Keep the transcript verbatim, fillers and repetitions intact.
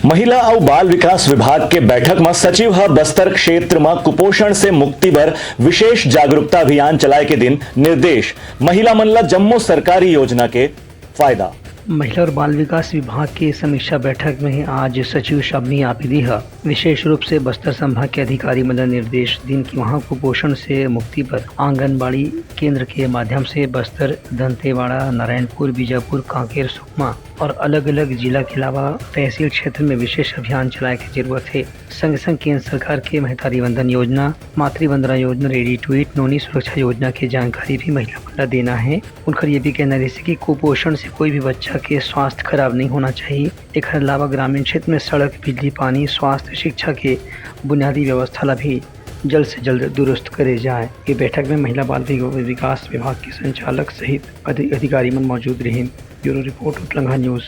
महिला अउ बाल विकास विभाग के बैठक म सचिव ह बस्तर क्षेत्र म कुपोषण से मुक्ति बर विशेष जागरूकता अभियान चलाए के दिन निर्देश, महिला मन ल जम्मो सरकारी योजना के फायदा। महिला और बाल विकास विभाग के समीक्षा बैठक में आज सचिव शबनी आबिदी ह विशेष रूप से बस्तर संभाग के अधिकारी मन ल निर्देश दिन कि वहां कुपोषण से मुक्ति बर आंगनबाड़ी केंद्र के माध्यम से बस्तर, दंतेवाड़ा, नारायणपुर, बीजापुर, कांकेर, सुकमा और अलग-अलग जिला के अलावा तहसील क्षेत्र में विशेष अभियान चलाए के जरूरत हे। संग-संग केंद्र सरकार के महतारी वंदन योजना, मातृ Vandana Yojana, Ready to Eat, नोनी सुरक्षा योजना के जानकारी भी महिला मन ल देना हे। उनकर ये भी कहना रहिसे कि कुपोषण से कोई भी बच्चा के स्वास्थ्य खराब नहीं होना चाहिए। एखर अलावा ग्रामीण क्षेत्र में सड़क, बिजली, पानी, स्वास्थ्य, शिक्षा के बुनियादी व्यवस्था ला भी जल्द से जल्द दुरुस्त करे जाए। ये बैठक में महिला बाल विक-, विकास विभाग के संचालक सहित अधि-, अधिकारी मन मौजूद रहिन। Bureau report, Utlangha news.